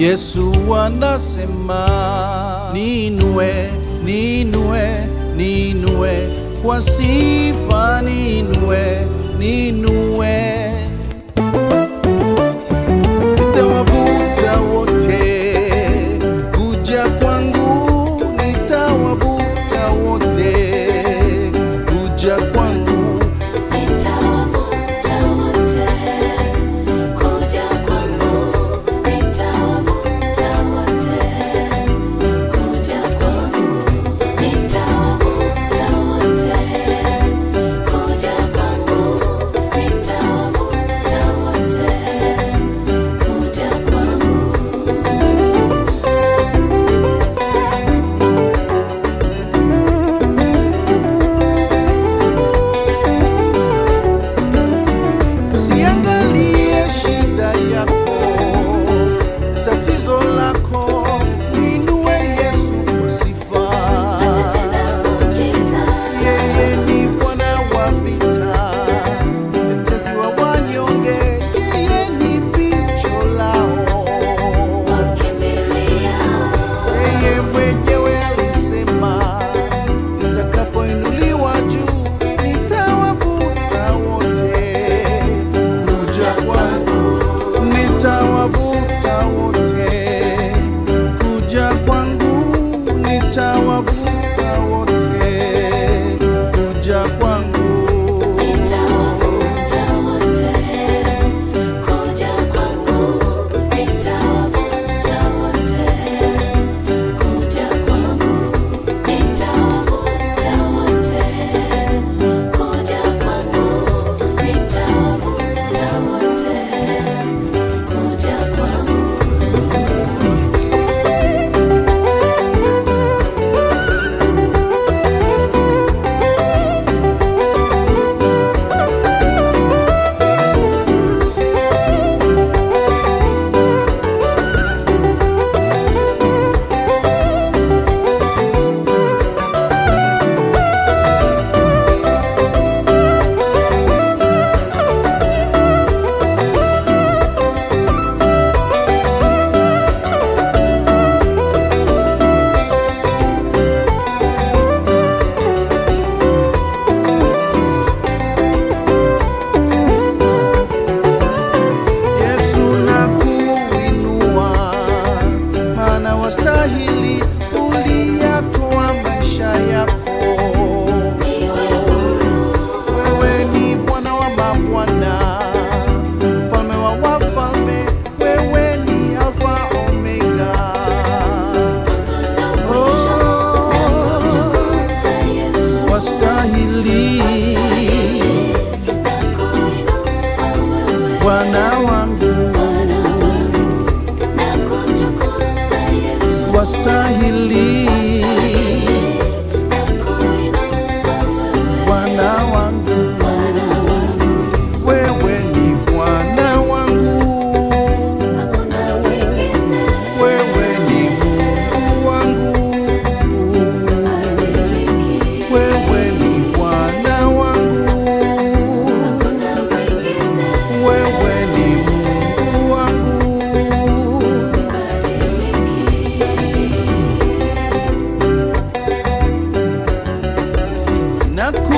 Yesu anasema, niinue, niinue, niinue kwa sifa, niinue, niinue. Nitawavuta wote kuja kwangu, nitawavuta wote kuja kwangu. Nitawavuta wote kuja kwangu, nitawavuta wote kuja kwangu, nitawavuta wote kuja kwangu, nitawavuta wote kuja kwangu. Usiangalie shida yako, tatizo lako, mwinue Yesu kwa sifa. Atatenda muujiza. Yeye ni Bwana wa vita, mtetezi wa wanyonge, yeye ni ficho lao. Wakimbilia. Yeye mwenyewe alisema, nitakapoinuliwa juu, nitawavuta wote kuja kwangu, nitawavuta wote kuja kwangu, nitawavuta wote kuja kwangu. Nitawavuta wote kuja kwangu, nitawavuta wote kuja kwangu, nitawavuta wote kuja kwangu, nitawavuta wote kuja kwangu. Yesu nakuinua, maana wastahili, uliyatoa maisha yako. Niwe huru. Wewe ni Bwana wa mabwana, mfalme wa wafalme, wewe ni Alfa Omega. Mwanzo na mwisho, nakutukuza Yesu. Wastahili, Nakuinua wewe. Bwana wangu, Bwana wangu, nakutukuza Yesu. Wastahili, Nakuinua wewe. Bwana wangu, Bwana wangu, wewe ni Bwana wangu, hakuna wengine. Wewe ni Mungu wangu, Badiliki. Wewe ni Bwana wangu, Hakuna wengine. Wewe ni Mungu wangu. Badiliki. Naku